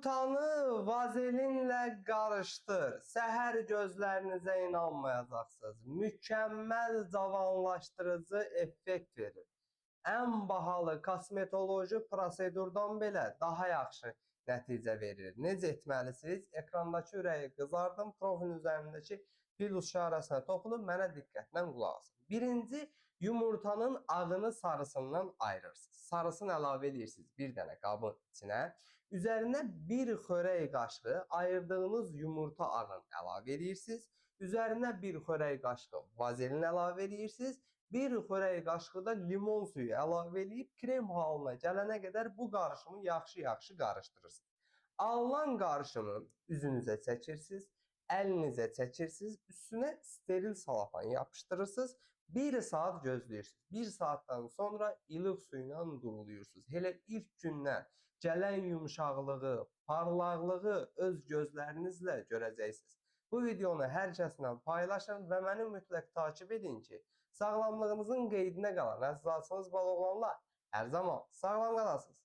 Yumurtanı vazelinlə qarışdır. Səhər gözlərinizə inanmayacaqsınız. Mükəmməl cavanlaşdırıcı effekt verir. Ən bahalı kosmetoloji prosedurdan belə daha yaxşı nəticə verir. Necə etməlisiniz? Ekrandakı ürəyi qızardım, profilin üzərindəki plus işarəsinə toxunub mənə diqqətlə qulaq asın. Birinci, yumurtanın ağını sarısından ayırırsınız. Sarısını əlavə edirsiniz bir dənə qabın içinə. Üzərinə bir xörək qaşığı ayırdığınız yumurta ağını əlavə edirsiniz. Üzərinə bir xörək qaşığı vazelin əlavə edirsiniz. Bir xörək qaşığı da limon suyu əlavə edib krem halına gələnə qədər bu qarışımı yaxşı-yaxşı qarışdırırsınız. Alınan qarışımı üzünüzə çəkirsiniz, əlinizə çəkirsiniz, üstünə steril salafan yapışdırırsınız. Bir saat gözləyirsiniz. Bir saatdan sonra ilıq su ilə duruluyursunuz. Elə ilk gündən gələn yumşaqlığı, parlaqlığı öz gözlərinizlə görəcəksiniz. Bu videonu hər kəslə paylaşın və məni mütləq takip edin ki, sağlamlığınızın qeydinə qalan əziz balaoğlanlar hər zaman sağlam qalasınız.